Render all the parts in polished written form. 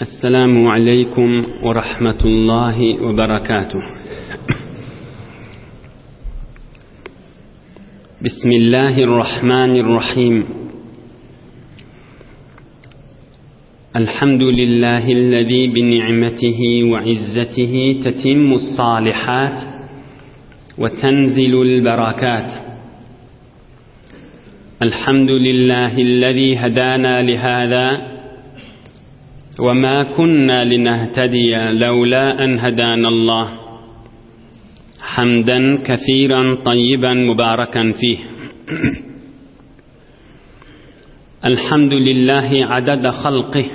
السلام عليكم ورحمة الله وبركاته بسم الله الرحمن الرحيم الحمد لله الذي بنعمته وعزته تتم الصالحات وتنزل البركات الحمد لله الذي هدانا لهذا وما كنا لنهتدي لولا أن هدانا الله حمدا كثيرا طيبا مباركا فيه الحمد لله عدد خلقه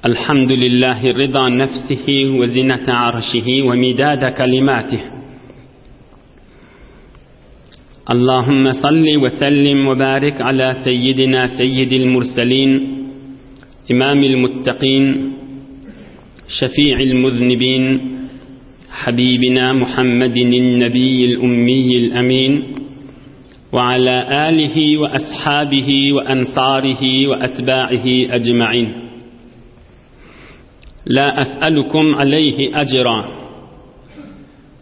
الحمد لله رضا نفسه وزنة عرشه ومداد كلماته اللهم صل وسلم وبارك على سيدنا سيد المرسلين إمام المتقين شفيع المذنبين حبيبنا محمد النبي الأمي الأمين وعلى آله وأصحابه وأنصاره وأتباعه أجمعين لا أسألكم عليه أجرا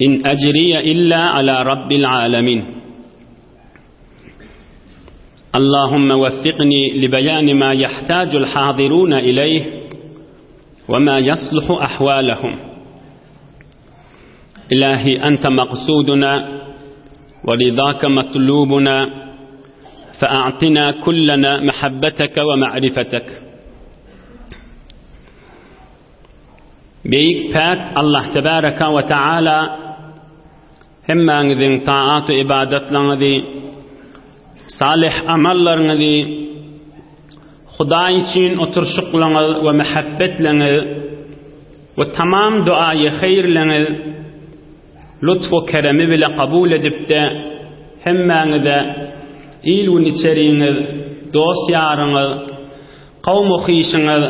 إن أجري إلا على رب العالمين اللهم وفقني لبيان ما يحتاج الحاضرون إليه وما يصلح أحوالهم إلهي أنت مقصودنا ورضاك مطلوبنا فأعطنا كلنا محبتك ومعرفتك Beýik Päk Allah Tebaraka we Taala hemmäňiziň taat-u ybadatlaryňyzy, salyh amallaryňyzy, Hudaý üçin oturyşyklaryňyz we mähebbetleňiz we tamam duaýy haýyrlaryňyz lutf-u keremi bile kabul edip-de, hemmäňize il-gün içeriňiz, dost-ýaryňyz, Kowum-u-hyşyňyz,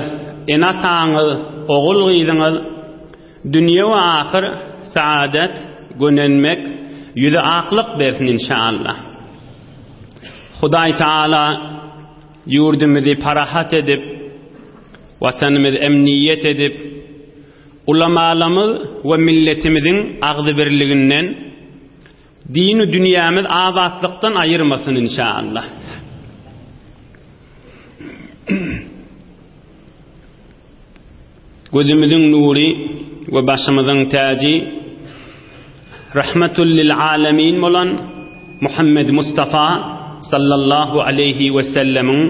ene-ataňyz, ogul-gyzyňyz dünýe we ahyr saadet, gönenmek, ýüzi aklyk bersin inşaallah. Hudaý Taala ýurdumyzy parahat edip, watanymyzy emniýet edip, ulamalamyz we milletimiziň agzybirliginden dini dünýämiz abatlykdan aýyrmasyn inşaallah. Gözümiziň nury we başymyzyň täji Rahmetul lil alemin bolan Muhammed Mustafa sallallahu aleyhi we sellemiň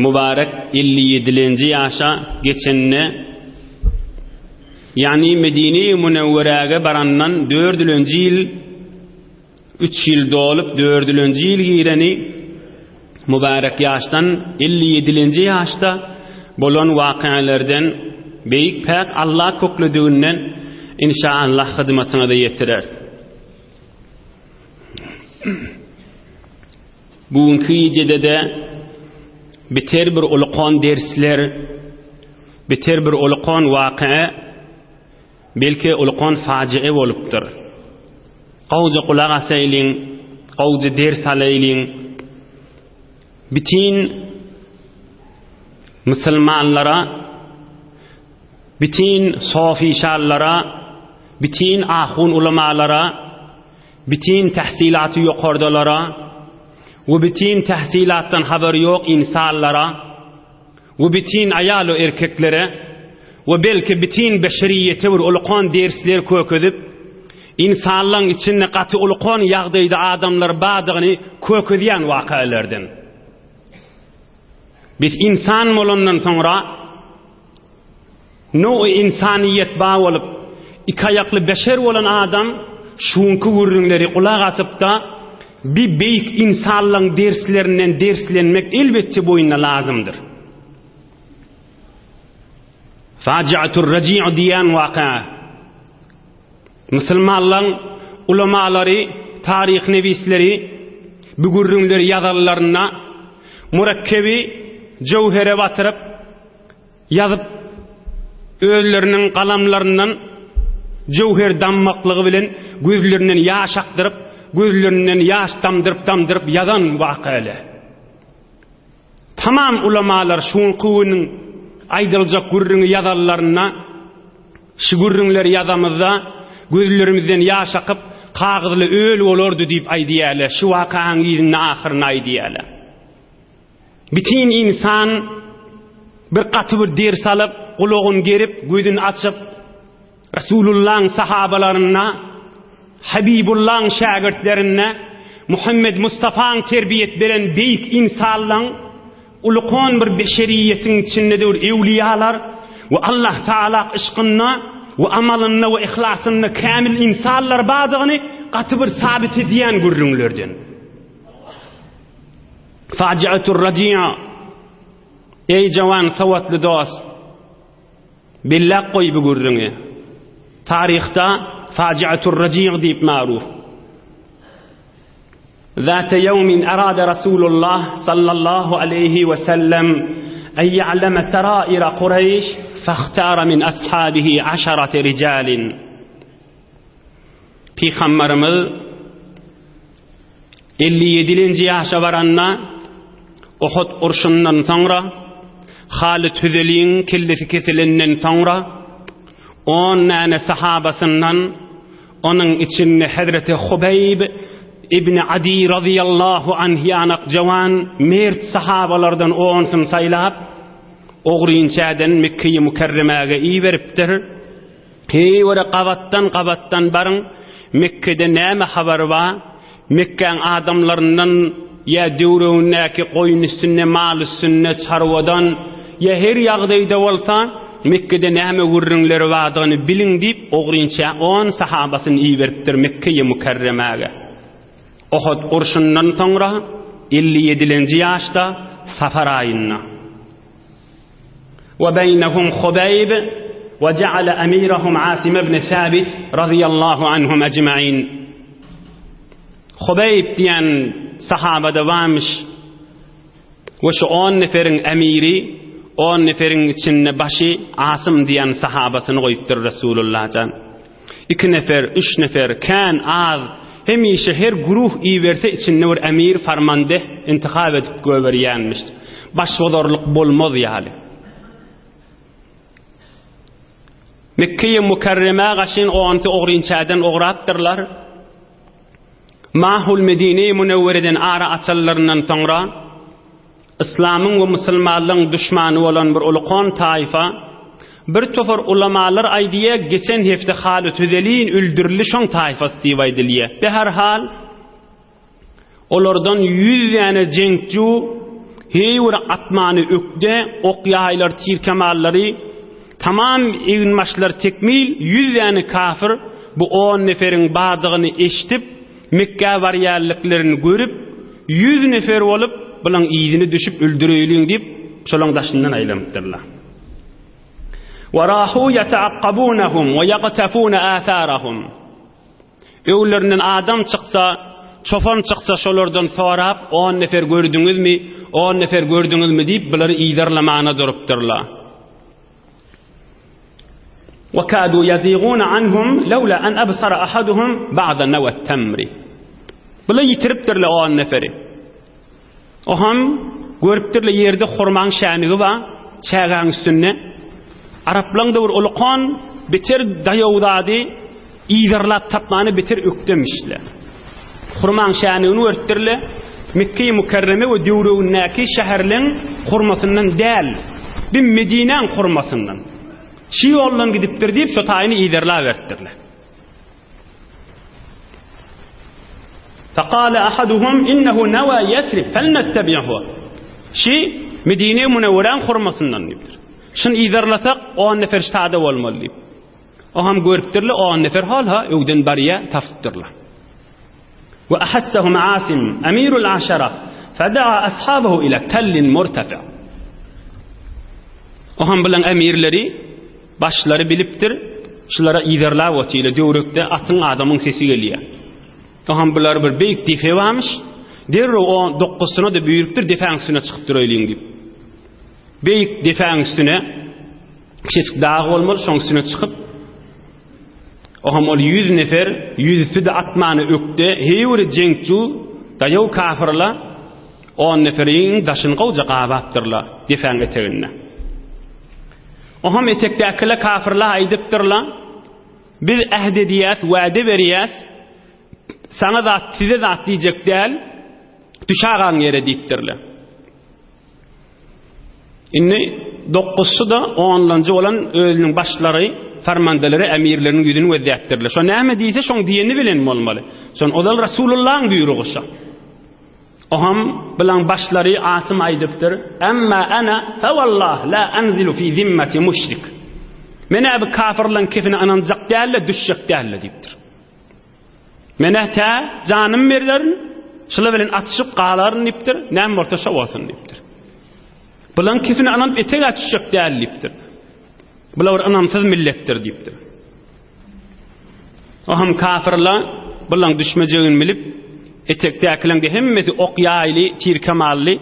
mübarek 57-nji ýaşa geçenine ýagny Medine-i Münewweräge barandan dördülenji ýyl Üç ýyl dolup, dördülenji ýyl gireni mübärek ýaşdan 57-lenji ýaşda bolan wakyalardan beýik päk Alla köklediginden inşaallah hyzmatyňyza ýetireris. Bu günki gijede-de biter bir ulkan dersler, biter bir ulkan wakya, Belki ulkan fajia bolupdyr. Gowja gulak asaýlyň, gowja ders alaýlyň. Bitin musulmanlara, bitin sofişallara, bitin ahun ulamalara, bitin tahsilaty ýokardalara we bitin tahsilatdan habary ýok insanlara We bitin aýal-u erkeklere we belki bitin beşeriýete bir ulkan dersler kökezip, ynsanlaň içinde gaty ulkan ýagdaýda adamlar bardygyny kökezýän wakalardan. Biz ynsan bolandan soňra Now-i ynsanyýet bar bolup, iki aýakly beşer bolan adam şuňky gürrüňleri gulak asyp-da, bi beýik ynsanlaň derslerinden derslenmek elbetde boýnuna lazymdyr. Fajiatur-Raji' diýen waka musulmanlaň ulamalary, taryh newisleri bu gürrüňleri ýazanlarynda mürekkebi jöwhere batyryp, Ýazyp, özleriniň galamlaryndan jöwher dammaklygy bilen gözlerinden ýaş akdyryp, gözlerinden ýaş damdyryp-damdyryp ýazan wakaly. Tamam ulamalar şuňky günüň. aýdyljak gürrüňi ýazanlarynda, Şu gürrüňleri ýazamyzda, gözlerimizden ýaş akyp, kagyzly öl bolardy diýip aýdýarlar. Şu wakanyň yzynda ahyryny aýdýarlar. Bitin ynsan bir gaty bir ders alyp, gulagyny gerip, gözüni açyp, Resulullahyň sahabalarynda, Habibullahyň şägirtlerinde, Muhammed Mustafaň terbiýet beren beýik ynsanlaň Ulkan bir beşeriýetiň içinde döwür ewliýalar we Allah Taala yşkynda we amalynda we yhlasynda kämil ynsanlar bardygyny gaty bir sabit edýän gürrüňlerden. Fajiatur Rajia Eý jawan sowatly dost! Belläp goý bu gürrüňi. Taryhda Fajiatur Rajia diýip maruf. Zate ýewmin arada Rasulullah sallallahu aleýhi we sellem en ýa'leme seraira Kureýş fahtara min ashabihi aşarate rijalin. Pygamberimiz 57-nji ýaşa baranda Uhud urşundan soňra Halid Hüzeliň kellesi kesilenden soňra 10 näne sahabasyndan Onuň içinde hezreti Hubeýb ibn Adi razyýallahu anh ýanak jawan, mert sahabalardan onsuny saýlap, ogrynçäden Mekgeýi Mükerremäge iberipdir. Heý, ora gabatdan-gabatdan baryň, Mekgede näme habar bar? Mekgäň adamlaryndan ýa döwregindäki goýun üstünde, mal üstünde, çarwadan, ýa her ýagdaýda bolsa, Mekgede näme gürrüňleri bardygyny biliň diýip, ogrynça on sahabasyny iberipdir Mekgeýi Mükerremäge. Ohud urşundan soňra, 57-lenji ýaşda, Safar aýynda. We beýnehum Hubeýb we jeale emirahum Asim ibn Sabit razyýallahu anhum ejmain. Hubeýb diýen sahabada barmyş we şu on neferiň emiri, on neferiň içinde başy Asym diýen sahabasyny goýupdyr Resulullah jan. Iki nefer, üç nefer, kän, az, hemişe her güruh iberse içinde bir emir, farmandeh intihap edip göberýänmiş. Başbozarlyk bolmaz ýaly. Mekkeýi Mükerremä gaşyn onsy ogrynçäden ograpdyrlar. Mahul Medine-i Münewwereden ara açanlaryndan soňra, Yslamyň we musulmanlaryň duşmany bolan bir ulkan taýfa, bir topar ulamalar aýdýar, geçen hepde Halyt Hüzelin öldürildi şoň taýfasy diýip aýdylýar. Beherhal, olardan ýüz däne jeňçi, heý bir atmany ökde, ok-ýaýlar, tir-kemallary, tamam eginbaşlary tekmil ýüz däne kafir bu on neferiň bardygyny eşidip, Mekgä barýanlyklaryny görüp, ýüz nefer bolup, bulaň yzyna düşüp öldüreýliň diýip, şolaň daşyndan aýlanypdyrlar. Wa rahu ýataakabunahum we ýagtafuna atharahum. Öwlerinden adam çyksa, çopan çyksa şolardan sorap, on nefer gördüňizmi, on nefer gördüňizmi diýip, bulary yzarlamana durupdyrlar. Wa kadu yaziguna anhum laula an absara ahaduhum ba'da nawat tamri. Bular ýitiripdirler on neferi. Oham görüpdirler ýerde hurmaň şänigi bar, çägäň üstünde. Araplaň da bir ulukan beter daýaw zady yzarlap tapmany beter ökdemişler. Hurmaň şänigini görüpdirler. Mekge-i Mükerreme we döwregindäki şäherleň hurmasyndan däl, bir Medinäň hurmasyndan. Şu ýoldan gidipdir diýip, şo taýyny yzarlaberipdirler. Fekale ahaduhum innehu newa Yesrib felnettebi'hu. Şi Medine-i Münewweräň hurmasyndan diýipdir. Şuny yzarlasak, on nefer ştada bolmaly diýip. O hem görüpdirler, on nefer hal-ha öwden barýa tapypdyrlar. We ahassahum Asim, emirul aşara, fedaa ashabahu ila tellin murtafi. O hem bilen emirleri başlary bilipdir, şulara yzarlap otyr, döwrekde atyň adamyň sesi gelýär. O hem bular bir beýik depe barmyş, derrew o dokgusyna da buýrupdyr, depäň üstüne çykyp duraýlyň diýip. Beýik depäň üstüne kiçijik dag bolmaly, şoň üstüne çykyp, Oham ol ýüz nefer, ýüzüsi-de atmany ökde, heýwiri jeňçu, daýaw kafyrla, on neferiň daşyny gowja gabapdyrlar, depäň eteginde. Oham etekdäkile kafirler aýdypdyrlar, Biz ähd edýäs, wade berýäs, saňa zat, size zat diýjek däl, düşagaň ýere diýipdirler. Indi dokuzsy-da onlanjy bolan özüniň başlary, farmandeleri, emirleriniň ýüzüni gözläpdirler. Şo näme diýse, şoň diýeni bilen bolmaly. Şon ozal Rasulullahyň buýrugy şo. Oham bilen başlary Asym aýdypdyr, Emma ana fewallah la anzilu fi zimmati muşrik. Men-ä bu kafirleň kefine ynanjak däl-de, düşjek däl-de diýipdir. Men-ä tä janym berlerin, şular bilen atyşyp galaryn diýipdir, näme bolsa şo bolsun diýipdir. Bulaň kesine ynanyp etegä düşjek däl diýipdir. Bular bir ynamsyz milletdir diýipdir. O hem kafirler bulaň düşmejegini bilip, etekdäkileň de hemmesi ok ýaýly, tirkemally,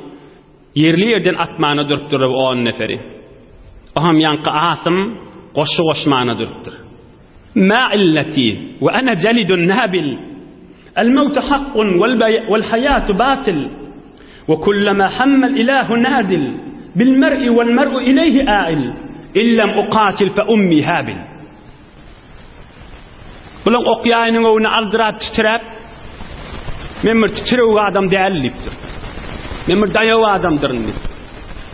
Ýerli ýerden atmana durupdyr on neferi. Oham ýaňky Asym goşgy goşmana durupdyr. Ma illeti we ana jalidun nabil. El mewtu hakkun wel hayatu batil. We kullama hammel ilahu nazil. Bil mer'i wel mer'u ileyhi ail. Illem uqatil fe ummi habil. Bulaň ok ýaýynyň öwüne aldyrap titräp, Men bir titrewük adam däl diýipdir. Men bir daýaw adamdyryn diýipdir.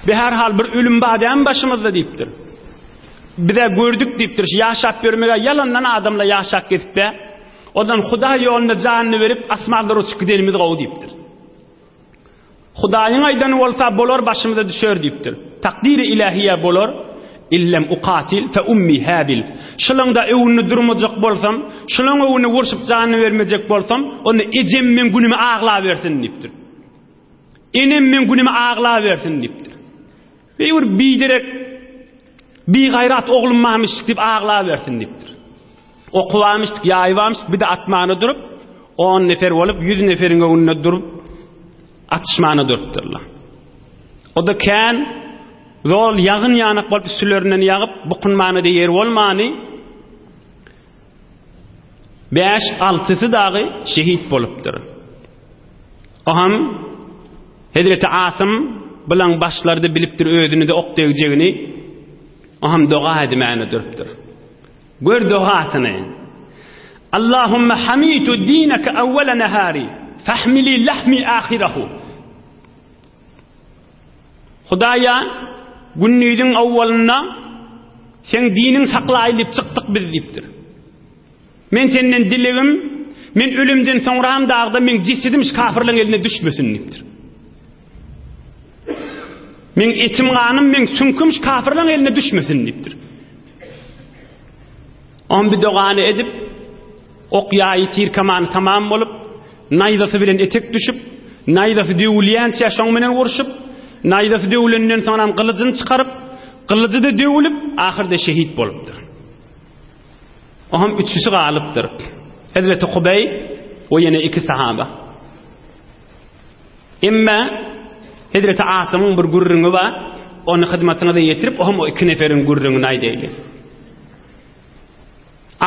Bi her hal bir ölüm bar dämi başymyzda diýipdir. Bize gördük diýipdir, şu ýaşap ýörmege ýalandan adamlar ýaşap gezip-de, ondan Hudaý ýolunda janyny berip asmanlara uçup gidenimiz gowy diýipdir. Hudaýyň aýdany bolsa bolar başymyza düşer diýipdir. Takdyry ilahiýe bolar. Illem ukatil fe ummi habil. Şulaňda öwünde durmajak bolsam, şulaň öwünde urşup janyny bermejek bolsam, onda ejem meň günümi aglabersin diýipdir. Enem meň günümi aglabersin diýipdir. Eý bir biderek bigaýrat oglum barmyş diýip aglabersin diýipdir. Oky barmyş, ýaýy barmyş, bir-de atmana durup, on nefer bolup, ýüz neferiň öňünde durup, atyşmana durupdyrlar. O-da kän zol ýagyn ýanak bolup üstülerinden ýagyp, bukunmana-da ýer bolmany, bäş-altysy dagy şehit bolupdyr. Oham Hezreti Asym bilen başlarda bilipdir özüne-de ok degjegini, oham doga edmäne durupdyr. Gör dogasyny. Allahumma hamitu dineke awwala nahari, fahmili lahmi ahirahu. Hudaýa gündiziň awwalynda seň diniň saklaýyn diýip çykdyk biz diýipdir. Men senden dilegim, men ölümden soňram dagda meň jesedim şu kafirleň eline düşmesin diýipdir. Meň etim ganym, meň süňküm şu kafirleň eline düşmesin diýipdir. On bir dogany edip, ok ýaýy tirkemany tamam bolup, naýzasy bilen etek düşüp, naýzasy döwülýänçä şoň bilen urşup, naýzasy döwülenden soňram gylyjyny çykaryp, gylyjy-da döwülip, ahyrda şehit bolupdyr. Oňam üçüsi galypdyr. Hezreti Hubeý we ýene iki sahaba. Emma Hezreti Asymyň bir gürrüňi bar, ony hyzmatyňyza ýetirip, oňam o iki neferiň gürrüňini aýdaýly.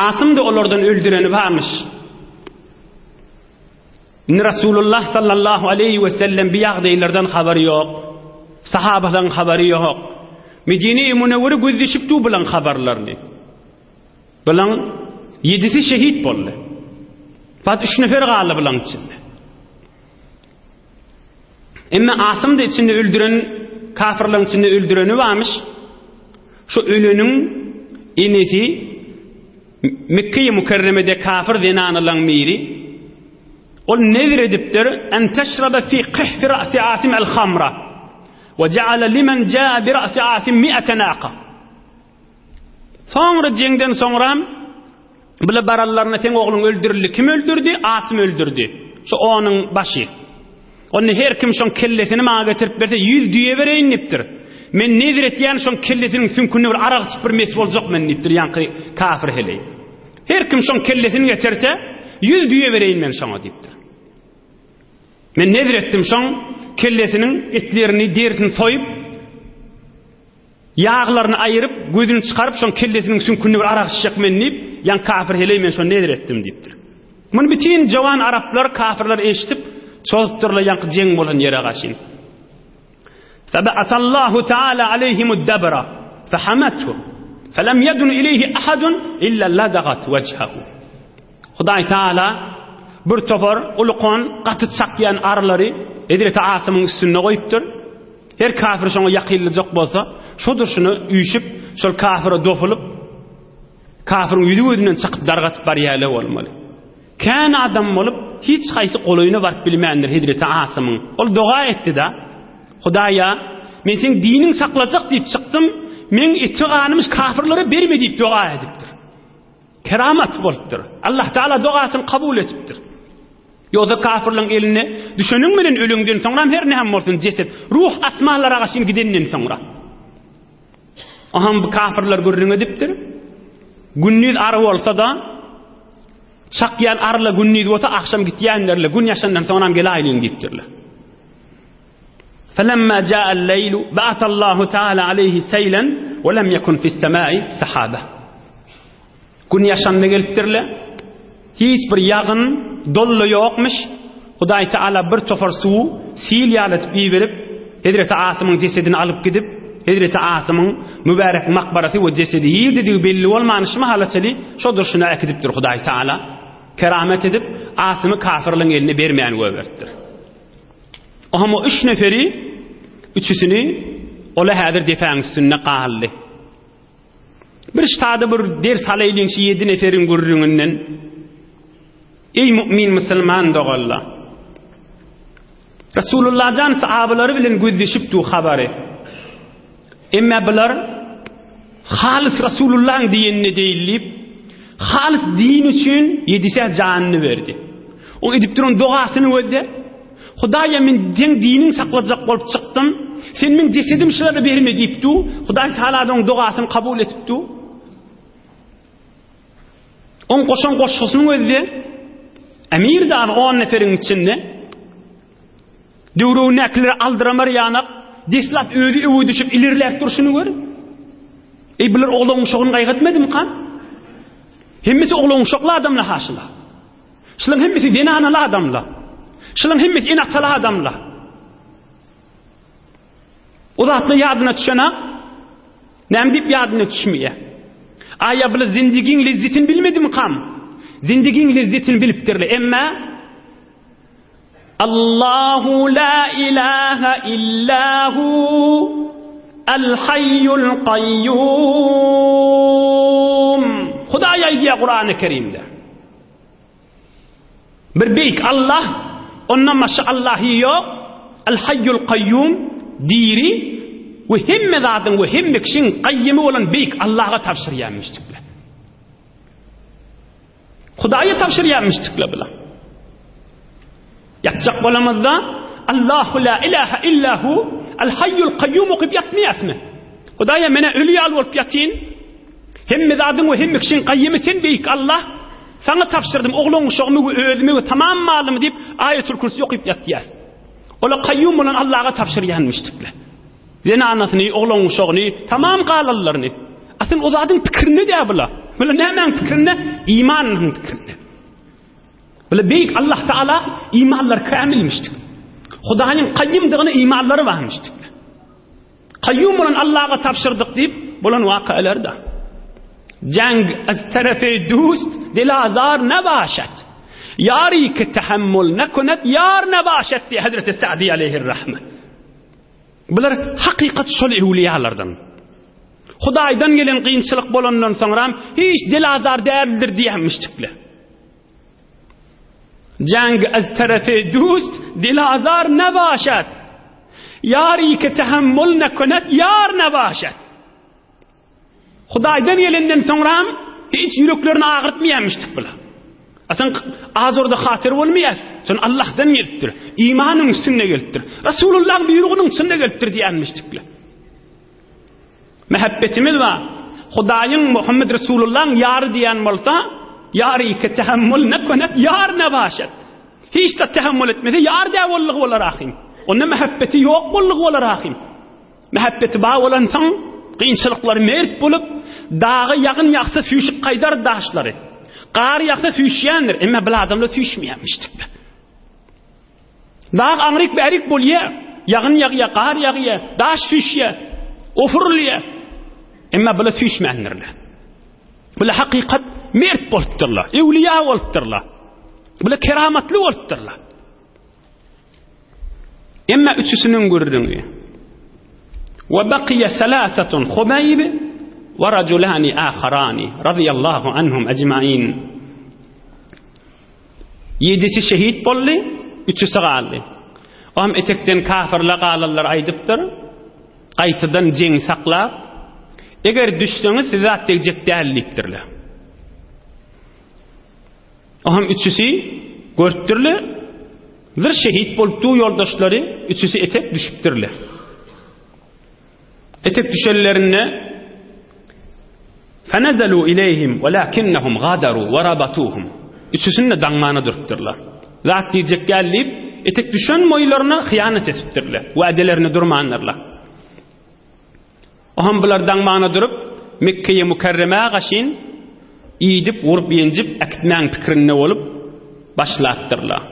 Asym-da olardan öldüreni barmyş. Indi Rasulullah sallallahu aleýhi we sellem bi ýagdaýlardan habary ýok. Sahabalaryň habary ýok. Medine-i Münewwere gözleşip dur bulaň habarlaryny. Bulaň ýedisi şehit boldy. Fat üç nefer galdy bulaň içinde. Emma Asym da içinde öldüren kafirleriň içinde öldüreni barmyş. Şu öleniň enesi Mekge-i Mükerremede kafir zenanalaryň biri. Ol nezr edipdir, en teşrabe fi qihfi ra'si Asim el-hamra we ja'ala limen ja'a bi ra'si Asim mi'ate naqa. Soňra jeňden soňram bile baranlarynda seň ogluň öldürildi. Kim öldürdi? Asym öldürdi. Şu onuň başy. Onda her kim şoň kellesini maňa getirip berse 100 düýe bereýin diýipdir. Men nezir etýän şoň kellesiniň süňküni bir arak içip bir mes boljak men diýipdir ýaňky kafir heleý. Her kim şoň kellesini getirse 100 düýe bereýin men şoňa diýipdir. Men nezir etdim şoň kellesiniň etlerini, derisini soýup Ýaglaryny aýyryp, gözüni çykaryp, şoň kellesiniň süňkünde bir arak içjek men diýip, ýaňky kafir heleý men şony nezir etdim diýipdir. Muny bütin jowan araplar, kafirler eşidip, çozupdyrlar ýaňky jeň bolan ýere gaşyn. Febe'atallahu taala aleyhimud-debra fehamethu. Felem yedun ileyhi ahadun illa ladagat wejhehu. Hudaý Taala bir topar ulkan gaty çakýan arylary Hezreti Asymyň üstünde goýupdyr. Her kafir şoňa ýakynlajak bolsa, şo durşuna üýşüp, şol kafire dopulyp, kafiriň ýüzi gözünden çykyp dargatyp barýarlar bolmaly. Kän adam bolup, hiç haýsy golaýyna baryp bilmändir Hezreti Asymyň. Ol doga etdi-de, Hudaýa, men seň diniň saklajak diýip çykdym, meň eti-ganymy kafirlere berme diýip doga edipdir. Keramat bolupdyr. Allah Taala dogasyny kabul edipdir. Ýogsa kafirleň eline düşeniň bilen ölüňden soňram her näme bolsun jeset, ruh asmanlara gaşyn gidenden soňra. Aham bu kafirler gürrüň edipdir. Gündiz ary bolsa-da, çakýan aryla gündiz bolsa agşam gitýändirler, gün ýaşandan soňram gelaýlyň diýipdirler. Felemma ja'al leylu ba'atallahu ta'ala aleyhi seylen we lem yekun fis-sema'i sahaba. Gün ýaşanda gelipdirler. Hiç bir ýagyn, dolla ýokmuş. Hudaý Teala bir topar suw sil ýaly etip iberip, Hezreti Asymyň jesedini alyp gidip, Hezreti Asymyň mübärek makbarasy we jesedi nirdedigi belli bolman şu mahala çenli şo durşuna äkidipdir Hudaý Teala. Keramet edip, Asymy kafirliň eline bermän goýberipdir. Oňa o üç neferi, üçüsini ola häzir depäň üstünde galdy. Bir sada bir ders alaýlyň şu ýedi neferiň gürrüňinden. Eý mu'min musulman doganlar! Resulullah jan sahabalary bilen gözleşip du habary. Emma bular halys Resulullah'yň diýenine değil diýip, halys din üçin ýedise janyny berdi. O edip duran dogasyny gözle. Hudaýa men seň diniň saklajak bolup çykdym. Sen meň jesedim şulara berme diýip du. Hudaý Taala oň dogasyny kabul etip du. Oň goşan goşgusynyň özde Emir dagy on neferiň içinde döwründäkileri aldyramar ýanak deslap özi öwe düşüp ilerläp durşuny gör. Eý bular oglan uşagyny gaýgy etmedimka? Hemmesi oglan uşakly adamlar haşyla. Şularyň hemmesi zenanaly adamlar. Şularyň hemmesi ene-ataly adamlar. O zatlar ýadyna düşenak. Näme diýip ýadyna düşmeýär? Aýa bular zindigiň lezzetini bilmedimikam? Zindigiň lezzetini bilipdirler. Emma Allahu la ilaha illahu El-Hayyul Qayyum. Hudaý aýdýar Kurany Kerimde. Bir beýik Allah, ondan başga Allahy ýok, Al-Haýýul Kaýýum, diri we hemme zadyň we hemme kişiň gaýymy bolan beýik Allaha tabşyrýar müşrikler. Hudaýa tabşyrýar müşrikler bular. Ýatjak bolamyzda Allahu la ilaha illa hu Al-Haýýul Kaýýum okyp ýatmaýasmy? Hudaýa menä öli ýaly bolup ýatyn. Hemme zadyň we hemme kişiň gaýymy sen beýik Allah. Saňa tabşyrdym oglan uşagymy we özümi we tamam malymy diýip Aýatul Kürsi okyp ýatýas. Ola Kaýýum bolan Allaha tabşyrýanmyşdyklar. Zenanasyny, oglan uşagyny, tamam galanlaryny. Asyl o zadyň pikirinde dä bula. Bula nämäň pikirinde? Imanyň pikirinde. Bula beýik Allah Taala imanlar kämilmişdik. Hudaýyň kaýýumdygyna imanlary barmyşdyk. Kaýýum bolan Allaha tabşyrdyk diýip bolan wakalarda. Jang az tarafy dust dilazar nebaşat. Ýari ki tahammul nekunat ýar nebaşat diýip Hazreti Sa'di aleyhir rahme. Bular hakykat şol öwliýalardan. Hudaýdan gelen kynçylyk bolandan soňram hiç dilazar däldir diýenmişdikler. Jang az tarafy dust dilazar nebaşat. Ýari ki tahammul nekunat ýar nebaşat. Hudaýdan gelenden soňram hiç ýüreklerini agyrtmaýarmyşdyk bular. Asan azorda hatyr bolmaýar. Şon Allahdan gelipdir. Imanyň üstünde gelipdir. Resulullahyň buýrugynyň üstünde gelipdir diýenmişdikler. Mähebbetimiz bar. Hudaýyň Muhammed Resulullahyň ýary diýen bolsa, ýary ki tahammul ne konet ýar ne başat. Hiç de tahammul etmese ýar dä bollugy bolar ahym. Onda mähebbeti ýok bollugy bolar ahym. Mähebbeti bar bolansoň, kynçylyklar mert bolup, daga ýagyn ýagsa süýşüp gaýdar daşlary. Gar ýagsa süýşýändir, emma bil adamlar süýşmeýänmişdikler. Dag aňryk bärik bolýar, ýagyn ýagýar, gar ýagýar, daş süýşýär, ofurylýar. Emma bular süýşmändirler. Bular hakykat mert bolupdyrlar, ewliýa bolupdyrlar. Bular keramatly bolupdyrlar. Emma üçüsiniň gürrüňi. Wa baqiya salasatun Hubayb wa rajulani akharani radiyallahu anhum ecmaîn. Ýedisi şehit boldy, üçüsi galdy. O hem etekden kafirler galanlar aýdypdyr. Gaýtadan jeňi saklap, eger düşseňiz size zat degjek däl diýipdirler. O hem üçüsi görüpdirler. Bir şehit bolup du ýoldaşlary üçüsi etek düşüpdirler. Etek düşenlerinde Fenezelû ileyhim welakinnehum gadaru we rabatuhum. Üçüsini de daňmana durupdyrlar. Zat diýjek däl diýip, etek düşen boýlaryna hyýanat etipdirler. Wädelerinde durmandyrlar. Oham bular daňmana durup, Mekkeýe Mükerremä gaşyn iýdip, urup, ýenjip äkitmäň pikirinde bolup başlapdyrlar.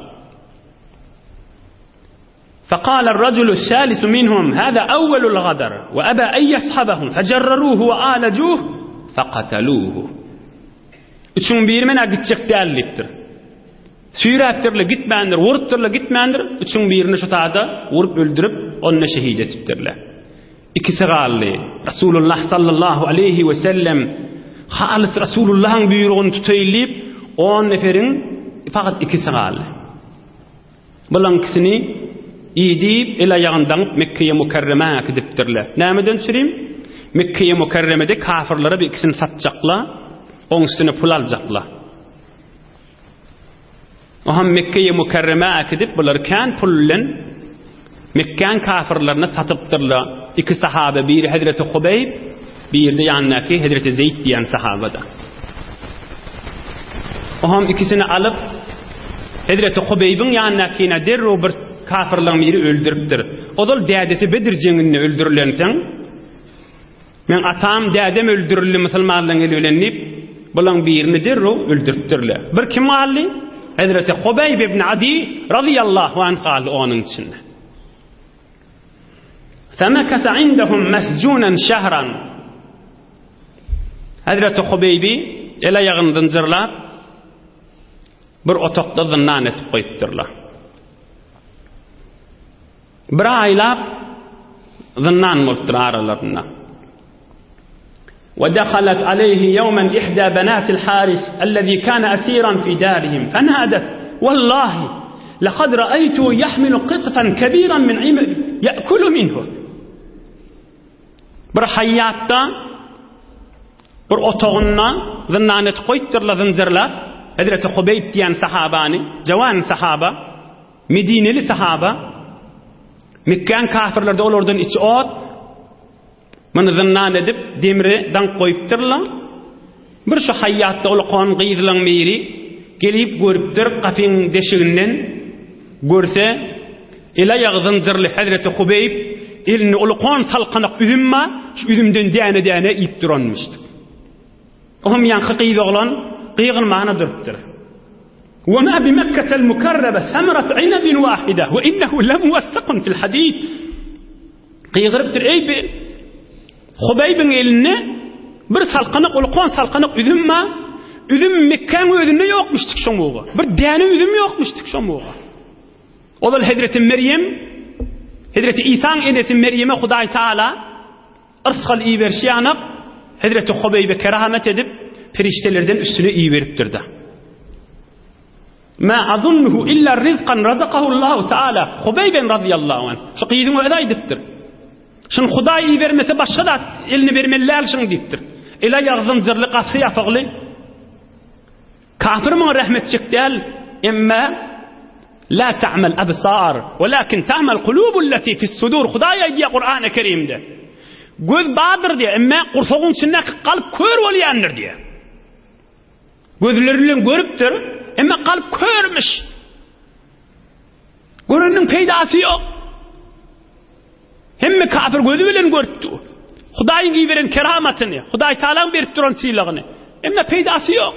فقال الرجل الثالث منهم هذا أول الغدر وأبى أن يصحبهم فجرروه وآلجوه فقتلوه Üçüň biri men gitjek däl diýipdir. Süýräpdirler, gitmändir, urupdyrlar, gitmändir. Üçüň birini şu sada urup öldürip, ony şehit etipdirler. Ikisi galdy. Resulullah sallallahu aleyhi we sellem halys Resulullahyň buýrugyny tutaýyn diýip, 10 neferiň fakat ikisi galdy. Bulaň ikisini iýdip, el-aýagyny daňyp Mekgeýe Mükerremä äkidipdirler. Nämeden çürim? Mekgeýe Mükerremede kafyrlara bir ikisini satjaklar, oň üstüne pul aljaklar. Oňam Mekgeýe Mükerremä äkidip, bulary kän pul bilen Mekgäň kafyrlaryna satypdyrlar. Iki sahaba, biri Hezreti Hubeýb, biri-de ýanyndaky Hezreti Zeýd diýen sahaba-da. Oňam ikisini alyp, Hezreti Hubeýbiň ýanyndakyna derrew bir kafyrlaryň biri öldüripdir. Ozal dädesi Bedir jeňinde öldürilensoň, Meň atam, dädem öldürildi musulmanlaryň eli bilen diýip, bulaň birini derrew öldüripdirler. Bir kim galdy? Hezreti Hubeýb ibn Adi razyýallahu anh galdy onuň içinde. Femekese indehum mesjunen şehran. Hezreti Hubeýbi el-aýagyny zynjyrlap, bir otagda zyndan etip goýupdyrlar. Bir aýlap zyndan bolupdyr aralarynda. Ve dehalet aleyhi yevmen ihda benatil Haris ellezî kâne esîran fî dârihim fenadet vallahi lekad ra'eytu yahmilu qitfen kebîran min imel ye'kulu minhu. Bir haýýatda bir otagynda zyndan etip goýupdyrlar zynjyrlap Hezreti Hubeýb diýen sahabany, jawan sahaba Medineli sahaba Mekgäň kafirlerde olardan içi ot muny zyndan edip demri daňyp goýupdyrlar. Bir şu haýýatda ulakan gyzlaň biri gelip görüpdir gapyň deşiginden görse el-aýagy zynjyrly Hezreti Hubeýb elinde ulakan salkanak üzüm bar şu üzümden däne-däne iýip duranmyşdyk. Oňam ýaňky gyz oglan gygyrmana durupdyr. Wa ma bi Mekketel Mukarrebe semrat inebin wahide we innehu lemuwessakun fil hadid. Gygyrypdyr, eý bi Hubeýbiň elinde bir salkanak, ulkan salkanak üzüm bar. Üzüm Mekgäň özünde ýokmuşdyk şoň uga. Bir däne üzüm ýokmuşdyk şoň uga. Ozal Hezreti Merýem, Hezreti Isaň enesi Merýeme Hudaý Taala Yrsgal iberişi ýanak, Hezreti Hubeýbe keramet edip, perişdelerden üstüne iberipdir-de. Ma azunnuhu illa rizqan razakahu Allahu taala Hubeýben razyýallahu anh. Şu gyzyň özi aýdypdyr. Şuny Hudaý ibermese başga zat eline bermeli däl şuny diýipdir. El-aýagy zynjyrly, gapysy ýapykly. Kafir muňa rähm etjek däl, emma La ta'mal absar, walakin ta'mal kulubul lati fis-sudur. Hudaý aýdýar Kurany Kerimde. Göz bardyr diýär, emma gursagyň içindäki kalp kör bolýandyr diýär. Gözleri bilen görüpdir, emma kalp körmüş. Göreniniň peýdasy ýok. Hemme kafir gözi bilen görüpdi. Hudaýyň iberen keramatyny, Hudaý Tagalaň berip duran sylagyny. Emma peýdasy ýok.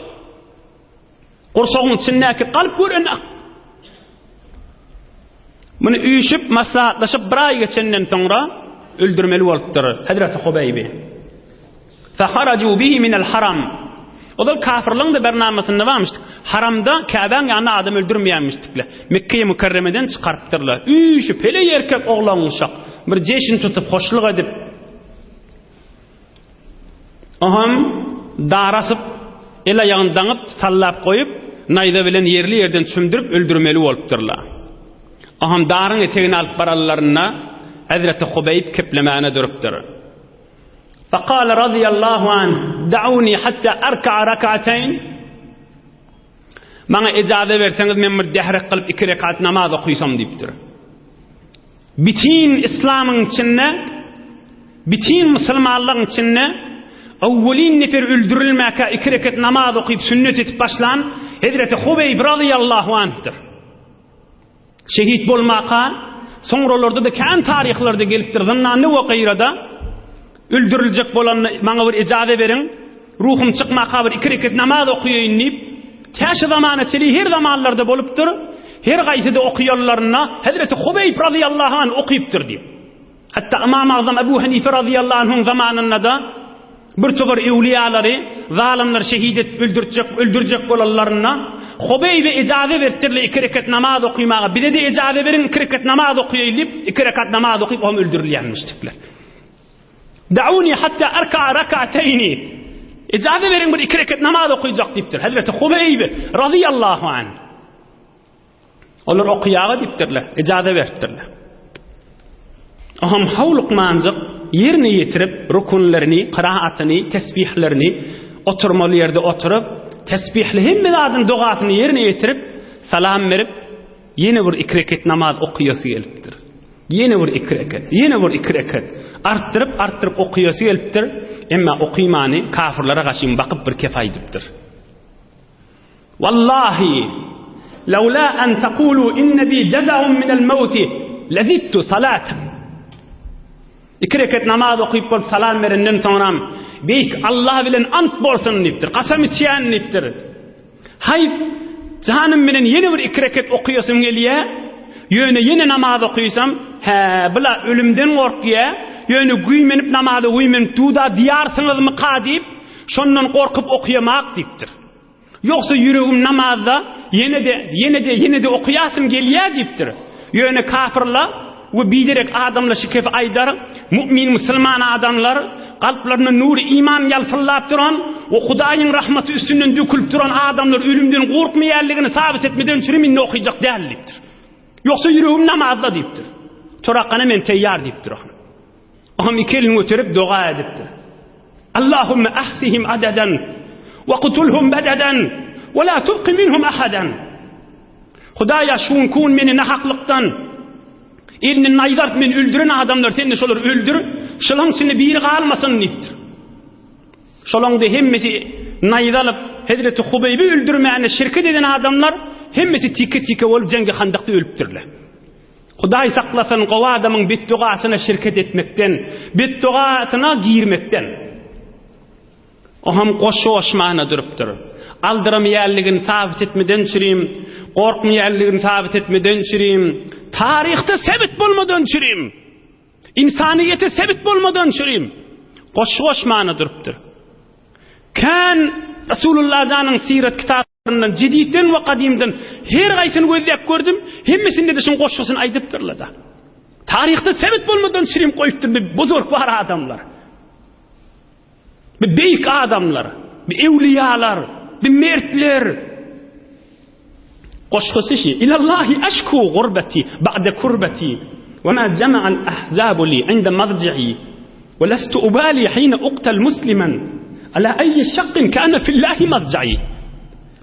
Gursagyň içindäki kalp gören ak. Muny üýşüp, maslahatlaşyp bir aý geçenden soňra öldürmeli bolupdyr Hazreti Hubeýbi. Feharaju bihi minel haram. Ozal kafirligiň-de bernamasynda barmyşdyk. Haramda Käbäň ýanynda adam öldürmeýänmişdikle. Mekgeýi Mükerremeden çykarypdyrlar. Üýşüp, heleý erkek oglan uşak bir jeşn tutup, hoşluk edip, Oham dar asyp, el-aýagyny daňyp, sallap goýup, naýza bilen ýerli-ýerden çümdürip öldürmeli bolupdyrlar. Oham daryň etegine alyp baranlarynda Hezreti Hubeýb keplemäne durupdyr. Fekale razyýallahu anh, Da'uni hatta arka'a rak'ateýn. Maňa ejaza berseňiz, men bir dährek kylyp iki rekat namaz okysam diýipdir. Bitin yslamyň içinde, bitin musulmanlygyň içinde awwelin nefer öldürilmäkä iki reket namaz okyp sünnet etip başlan Hezreti Hubeýb razyýallahu anhdyr. Şehit bolmaka, soňralarda-da kän taryhlarda gelipdir, zyndanda we gaýrada öldüriljek bolanda maňa bir ejaza beriň, ruhum çykmaka bir iki reket namaz okaýaýyn diýip, tä şu zamana çenli her zamanlarda bolupdyr, her gaýsyda okaýanlarynda Hezreti Hubeýb razyýallahu anh okypdyr diýip. Hatda Ymam Agzam Ebu Hanife razyýallahu anhuň zamanynda-da bir topar öwliýalary zalymlar şehit edip öldürtjek, öldürjek bolanlarynda Hubeýbe ejaza beripdirler iki rekat namaz okymaga. Bize-de ejaza beriň iki rekat namaz okaýaýyn diýip, iki rekat namaz okyp oňam öldürilýänmişdikler. Da'uni hatta arka'a rak'ateyni. Ejaza beriň bir iki rekat namaz okaýjak diýipdir. Hazreti Hubeýb razyýallahu anh. Olar okaýaga diýipdirler, ijaza beripdirler. Oňam howlukmanjyk ýerine ýetirip, rukunlaryny, kyraatyny, tesbihlerini oturmaly ýerde oturyp, tesbihli hemme zadyň dogasyny ýerine ýetirip, salam berip, ýene bir iki reket namaz okaýasy gelipdir. Ýene bir iki reket, ýene bir iki reket. Artdyryp, artdyryp okaýasy gelipdir, emma okymany kafirlere gaşyn bakyp bir kef aýdypdyr. Wallahi, lawla an taqulu inne bi jaza'un minel mawti lezidtu salatan. Iki reket namaz okyp bolup salam berenden soňram Beýik Allah bilen ant bolsun diýipdir. Kasam içýän diýipdir. Haýp, janym bilen ýene bir iki reket okuyasym gelýär. Ýöne ýene namaz okysam, hä, bula ölümden gorkýar. Ýöne güýmenip namaza güýmenip duda diýarsyňyzmyka diýip, şondan gorkup okuýamak diýipdir. Ýogsa ýüregim namazda ýene-de, ýene-de, ýene-de okaýasym gelýär diýipdir. Ýöne kafyrlar we biderek adamlar şu kefi aýdar, mu'min musulman adamlar, kalplarynda nury iman ýalpyldap duran we Hudaýyň rahmaty üstünden dökülip duran adamlar ölümden gorkmaýanlygyny sabyt etmeden çürim indi okyjak däl diýipdir. Ýogsa ýüregim namazda diýipdir. Torakgana men teýýar diýipdir. Oňam iki elini göterip doga edipdir. Allahümme ahsihim adadan we kutulhum badadan we la tubki minhum ahadan. Hudaýa şu günki gün meni nahaklykdan elini naýza alyp meni öldüren adamlar sen-de şolary öldür, şolaň içinde biri galmasyn diýipdir. Şolaň-da hemmesi naýza alyp Hezreti Hubeýbi öldürmäne şirket eden adamlar hemmesi tike-tike bolup jeňgi handakda ölüpdirler. Hudaý saklasyn gowy adamyň betdogasyna şirket etmekden, betdogasyna girmekden. Oham goşgy goşmana durupdyr. Aldyramaýanlygyny sabyt etmeden çürim, gorkmaýanlygyny sabyt etmeden çürim, taryhda sebit bolmadan çürim, ynsanyýete sebit bolmadan çürim, goşgy goşmana durupdyr. Kän Resulullah janyň syrat kitap Ondan jedidden we gadymdan her gaýsyny gözläp gördüm, hemmesinde-de şuň goşgusyny aýdypdyrlar-da. Taryhda sebit bolmadan çirim goýupdyr bir buzurg bar adamlar. Bir beýik adamlar, bir ewliýalar, bir mertler. Goşgusy şi, Ilallahi eşku gurbeti ba'de kurbeti we ma jama'al ahzabu li inde marji'i we lestu ubali hine uqtal musliman ala ayyi şaqqin kana fillahi marji'i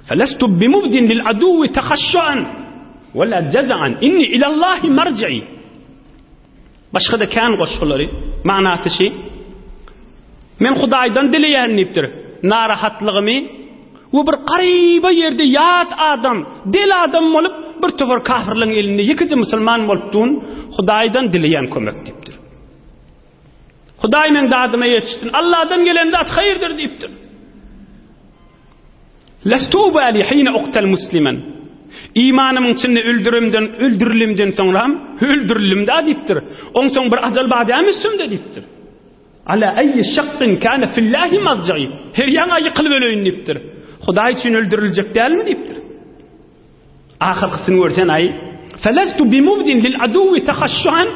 felestu bimubdin lil aduwi tahaşşuan we la jaza'an inni ilallahi marji'i Başga-da kän goşgulary, manasy şi, Men Hudaýdan dileýärin diýipdir, narahatlygymy we bir garyba ýerde ýat adam, del adam bolup, bir topar kafirleriň elinde ýekeje musulman bolup dun, Hudaýdan dileýän kömek diýipdir. Hudaý meň dadyma ýetişsin, Allahdan gelen zat haýyrdyr diýipdir. Lestu ubali hine uktal muslimen. Imanymyň içinde öldürimden, öldürilimden soňra hem öldürilim-dä diýipdir. Onsoň bir ajal bar dämi üstümde diýipdir. Ala eýyi şakkin kâne fillâhi mazja'i. Her ýaňa ýykylyp öleýin diýipdir. Hudaý üçin öldüriljek dälmi diýipdir. Ahyrkysyny görsen aý. Felestu bimubdin lil aduwwi tahaşşuan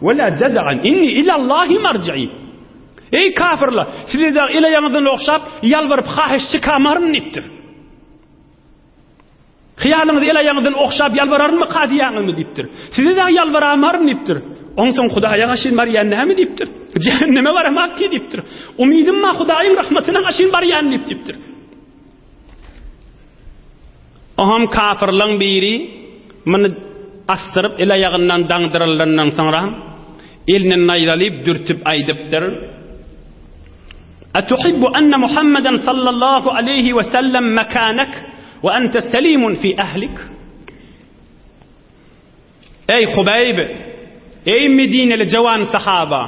we la jaza'an inni ilallahi marji'i. Eý kafirler, size dagy el aýagyňyzdan ogşap, ýalbaryp hahyş çykamaryn diýipdir. Hyýalyňyzy el aýagyňyzdan ogşap ýalbararynmyka diýýäňizmi diýipdir. Size dagy ýalbaramaryn diýipdir. Onsoň Hudaýa gaşyn barýan näme diýipdir. Jähenneme baramak ki diýipdir. Umydym bar Hudaýyň rahmatyna gaşyn barýan diýip diýipdir. Oham kafirlaň biri muny asdyryp el aýagyndan daňdyrylandan soňra eline naýzalyp dürtüp aýdypdyr. Atuhibbu anna Muhammeden sallallahu aleýhi we sellem mekanek we ente selimun fi ehlik? Eý Hubeýb, eý Medineli jawan sahaba,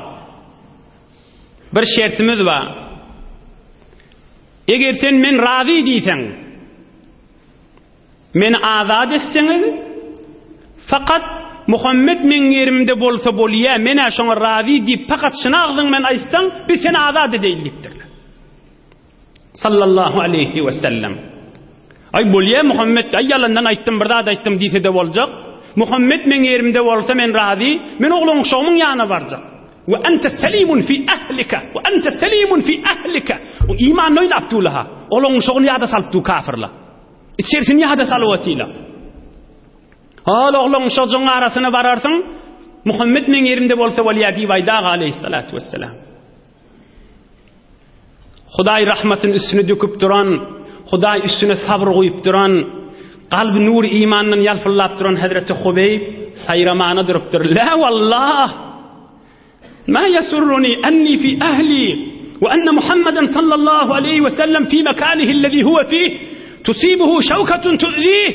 bir şertimiz bar. Eger sen men razy diýseň, Meni azat etseňiz, fakat Muhammet meň ýerimde bolsa bolýa, men-ä şoňa razy diýip, fakat şuny agzyň bilen aýtsaň, biz seni azat edeýli diýipdirler. Sallallahu aleýhi we sellem. Aý bolýa Muhammet, aý ýalandan aýtdym, bir zat aýtdym diýse-de boljak. Muhammet meň ýerimde bolsa men razy, men oglan-uşagymyň ýanyna barjak. We ente selimun fi ahlika, we ente selimun fi ahlika. O imanyny oýnap dur-la. Oglan-uşagyny ýada salyp dur kafirler. Içerisini ýada salyp otyla. Hol oglan uşajygyň arasyna bararsyň, Muhammet meň ýerimde bolsa bolýa diýip aýdaga aleýhissalatu wesselam. Hudaý rahmatyny üstüne döküp duran, Hudaý üstüne sabyr guýup duran, kalby nur imandan ýalpyldap duran Hazreti Hubeýb saýramana durupdyr. La wallah! Ma yasurruni anni fi ahli we anna Muhammeden sallallahu aleýhi we sellem fi mekanihi allazi huwa fih tusibuhu şawkatun tu'zih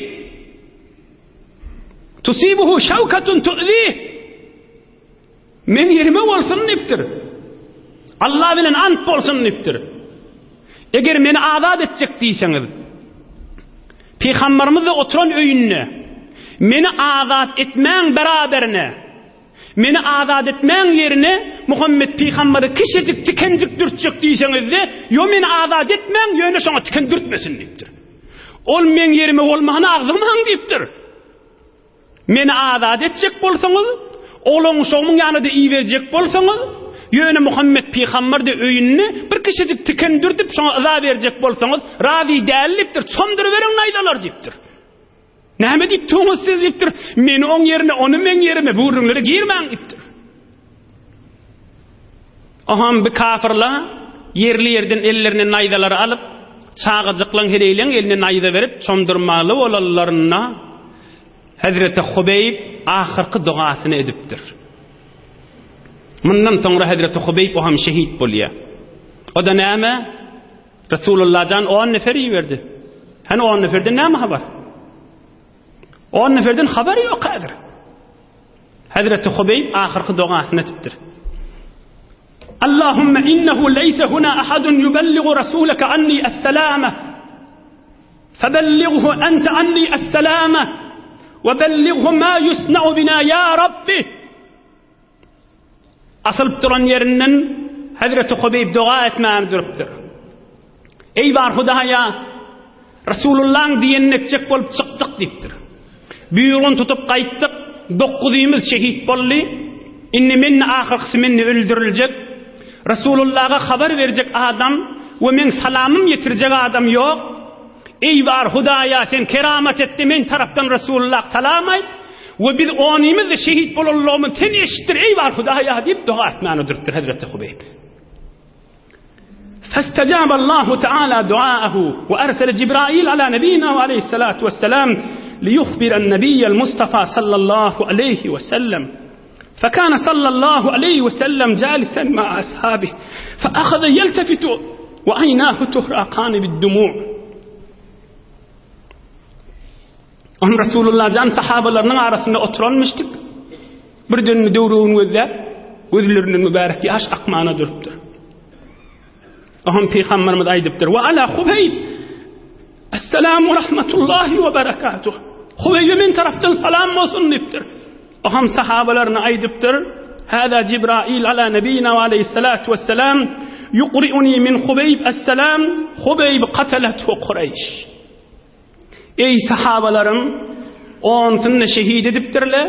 Tusibuhu şawkatun tu'zih Men ýerime bolsun diýipdir. Allah bilen ant bolsun diýipdir. Eger meni azat etjek diýseňiz, Pygamberimiz de oturan öýünde meni azat etmäň beraberine Meni azat etmäň ýerine Muhammet pygambere kiçijik tikenjik dürtjek diýseňizde, ýo meni azat etmäň, ýöne şoňa tiken dürtmesin diýipdir. Ol meň ýerime bolmany agzamaň diýipdir. Meni azat etjek bolsaňyz, oglan-uşagymyň ýanyna-da iberjek bolsaňyz, ýöne Muhammet pygamber-de öýünde bir kiçijik tiken dürtüp şoňa yza berjek bolsaňyz, razy däl diýipdir, çomduryberiň naýzalar diýipdir. Näme diýip durňyz siz diýipdir. Meni oň ýerine, ony meň ýerime bu gürrüňlere girmäň diýipdir. Oham bi kafyrla ýerli ýerden ellerine naýzalary alyp, çagajyklaň heleýleň eline naýza berip çomdurmaly bolanlarynda Hezreti Hubeýb ahyrky dogasyny edipdir. Mundan soňra Hezreti Hubeýb oham şehit bolýar. O-da näme? Resulullah jan on nefer iberdi. Hany on neferden näme habar? On neferden habar ýok häzir. Hazreti Hubeýb ahyrky dogasyny etipdir. Allahumma innehu leýse huna ahadun yuballigu rasulaka anni as-salama. Febellighu ente anni as-salama we bellighu ma yusna'u bina ya Rabbi. Asylyp duran ýerinden Hezreti Hubeýb doga etmäge durupdyr. Eý bar Hudaýa, Resulullaň diýenini etjek bolup çykdyk diýipdir. Buýrugyny tutup gaýtdyk, dokuzymyz şehit boldy. Indi men-de ahyrkysy men-de öldüriljek. Resulullaga habar berjek adam we meň salamym ýetirjek adam ýok. Eý bar Hudaýa, sen keramat et-de men tarapdan Resulullah salam aýt. We biz onymyz-da şehit bolanlygymyzy sen eşitdir, eý bar Hudaýa diýip doga etmäne durupdyr Hezreti Hubeýb. Festejab Allahu Teala duaehu we ersele Jibrail ala nebina we aleyhissalatu vesselam liyuhbira an-nebiyyel Mustafa sallallahu aleyhi ve sellem. فكان صلى الله عليه وسلم جالسا مع أصحابه فأخذ يلتفت وعيناه تهرقان بالدموع Onuň Resulullah jan sahabalarynyň arasynda oturanmyşdyk. Birden döwrügini gözläp, gözlerinden mübärek ýaş akmana durupdyr. Oňam Pygamberimiz aýdypdyr: "Wa ala Hubeýb Essalamu rahmetullahi we berekatuh." Hubeýbe men tarapdan salam bolsun diýipdir. Oňam sahabalaryna aýdypdyr. Hâzâ Jibrail alâ nebiýina we aleýhissalâtu wesselâm ýukri'uni min Hubeýb esselam, Hubeýb katelethu Kureýş. Eý sahabalarym, onsuny-da şehit edipdirler.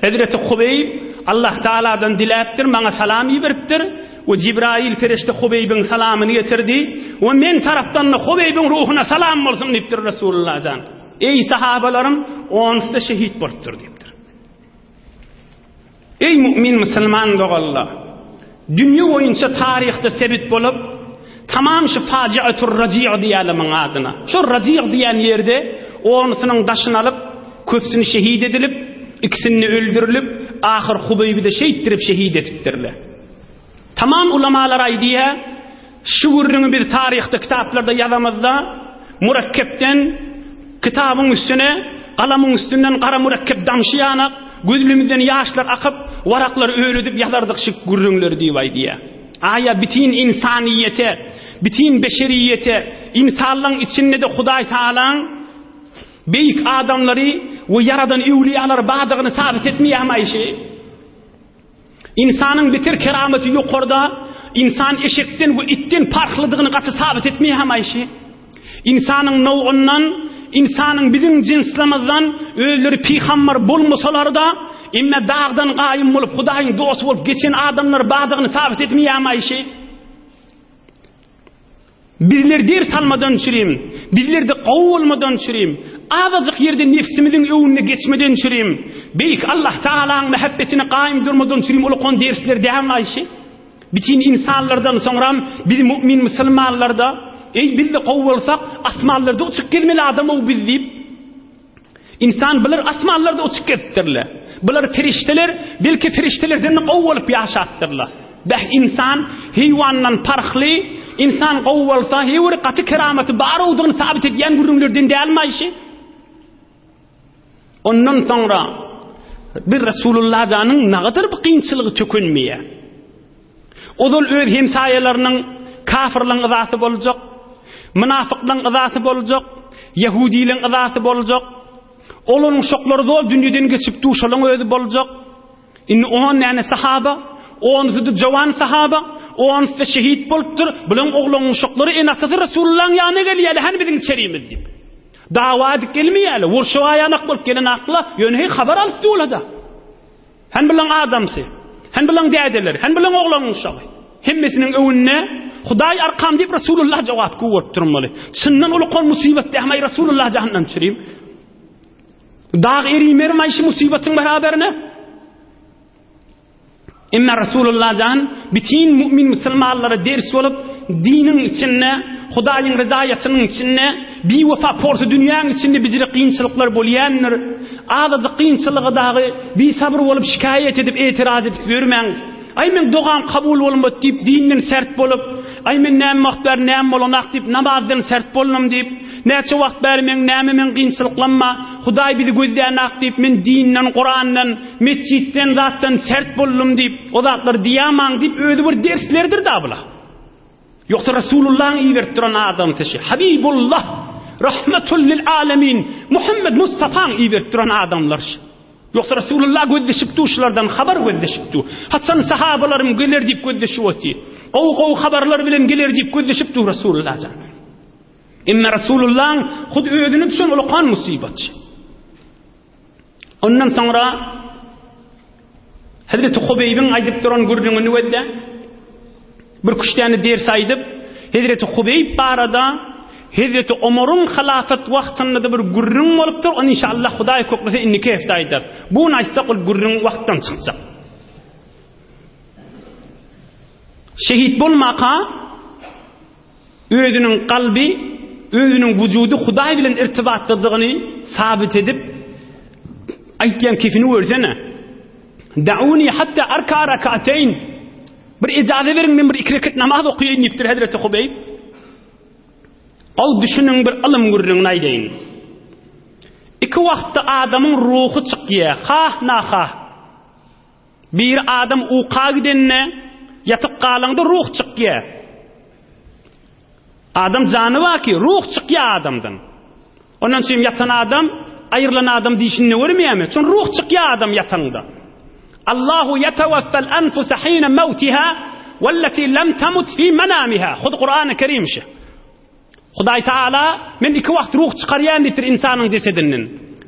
Hezreti Hubeýb Allah Tagaladan diläpdir, maňa salam iberipdir we Jibrail perişde Hubeýbiň salamyny getirdi we men tarapdan-da Hubeýbiň ruhuna salam bolsun diýipdir Resulullah jan. Eý sahabalarym, onusy-da şehit bolupdyr diýipdir. Eý mu'min musulman doganlar! Dünýe boýunça taryhda sebit bolup, tamam şu fajiatur Raji' diýýärler muň adyna. Şo Raji' diýen ýerde onusynyň daşyny alyp, köpüsini şehit edilip, ikisini öldürilip, ahyr Hubeýbi-de şeýtdirip şehit edipdirler. Tamam ulamalar aýdýar, şu gürrüňi biz taryhda kitaplarda ýazamyzda mürekkepden kitabyň üstüne galamyň üstünden gara mürekkep damşy ýanak, gözlemizden ýaşlar akyp, waraklary öledip ýazardyk şu gürrüňleri diýip aýdýar. Aýa bitin ynsanyýete, bitin beşeriýete, ynsanlaň içinde-de Hudaý Tagalaň beýik adamlary we ýaradan öwliýalary bardygyny sabit etmeýärmi aýşy? Ynsanyň beter keramaty ýokarda, ynsan eşekden we itden parhlydygyny gaty sabyt etmeýärmi Aýşe? Ynsanyň nowundan, ynsanyň biziň jynslamyzdan özleri pygambar bolmasalar-da, emme dagdan gaýym bolup Hudaýyň dosty bolup geçen adamlar bardygyny sabyt etmeýärmi Aýşe? Bizler ders almadan çürim, bizlerde gowy bolmadan çürim, azajyk ýerde nebsimiziň öwünde geçmeden çürim, Beýik Allah Tagalaň mähebbetine gaýym durmadan çürim ulakan dersler dälmi Aýşe? Bitin ynsanlardan soňram biz mu'min musulmanlarda, eý bizde gowy bolsak, asmanlarda uçup gezmeli adam-ow biz diýip, Ynsan bular asmanlarda uçup gezipdirler. Bular perişdeler, belki perişdelerden-de gowy bolup ýaşapdyrlar. Beh, ynsan heýwandan parhly, ynsan gowy bolsa, heý bir gaty keramaty barowdygyny sabyt edýän gürrüňlerden dälmi aýşy? Ondan soňra bir Resulullah janyň nagadyr bir kynçylygy tökünmeýär. Ozal öz hemsaýalarynyň kafyrlaryň yzasy boljak, mynafyklaryň yzasy boljak, ýehudileň yzasy boljak. Olaryň şoklary zol dünýeden geçip duşalaň özi boljak. Indi on näne sahaba, onusy-da jowan sahaba, onusy-da şehit bolupdyr. Bulaň oglaň uşaklary ene-atasy Resulullahyň ýanyna gelýärler, hany biziň içerimiz diýip. Dawa edip gelmeýärler, urşuga ýanak bolup gelen akla, ýöne heý habar alyp durlar-da. Hany bulaň adamsy? Hany bulaň dädeleri? Hany bulaň oglanyň uşagy? Hemmesiniň öňünde Hudaý arkam diýip Resulullah jogap gowuryp durmaly. Çyndan ulukan musybat dähmaý Resulullah jahandan çürim. Dag erimermaý şu musybatyň beraberine. Emma Resulullah jan bitin mümin musulmanlara ders bolup, diniň içinde, Hudaýyň ryzaýatynyň içinde, biwepa porsy dünýäň içinde bijire kynçylyklar bolýandyr. Azajyk kynçylyga dagy bisabyr bolup şikaýat edip, etiraz edip ýörmäň. Aý meň dogam kabul bolmady diýip dinden sert bolup, aý men näme wagt bäri näme bolanak diýip namazdan sert boldum diýip, näçe wagt bäri meň näme meň kynçylyklamma, Hudaý bizi gözlänak diýip men dinden, Kurandan, metjitden zatdan sert boldum diýip, o zatlary diýamaň diýip özi bir derslerdir da bular. Ýogsa Resulullahyň iberip duran adamsy şi. Habibullah, rahmetul lil alemin, Muhammed Mustafaň iberip duran adamlar şi. Ýogsa Resulullah gözleşip dur şulardan habar gözleşip dur. Haçan sahabalarym geler diýip gözleşip otyr. Gowy-gowy habarlar bilen geler diýip gözleşip dur Resulullah jan. Emma Resulullahyň hut özüne düşen ulakan musybat. Ondan soňra Hezreti Hubeýbiň aýdyp duran gürrüňini gözle. Bir küştäni ders aýdyp, Hezreti Hubeýb barada Hezreti Omaryň halafat wagtynda-da bir gürrüň bolupdyr, ony inşallah Hudaý köklese indiki hepde aýdar. Bu gün aýtsak ol gürrüň wagtdan çykjak. Şehit bolmaka Özüniň kalby, özüniň wujudy Hudaý bilen irtibatdadygyny sabyt edip, aýtýan kefini görsene. Da'uni hatta arka rakateyn. Bir ejaza beriň, men bir iki rekat namaz okaýyn diýipdir Hezreti Hubeýb. Ol düşüniň bir ylym gürrüňini aýdaýyn. Iki wagtda adamyň ruhy çykýar, hah nahah. Bir adam uka gidende, ýatyp galaňda ruh çykýar. Adam jany bar ki, ruh çykýar adamdan. Ondan soň ýatan adam, aýrylan adam dişinde görmeýärmi? Şon ruh çykýar adam ýataňda. Allahu ýetewaffel enfuse hine mewtiha welleti lem temut fi menamiha. Hut Kur'an-ı Kerim şi. Hudaý Teala men iki wagt ruh çykarýan diýipdir insanyň jesedinden.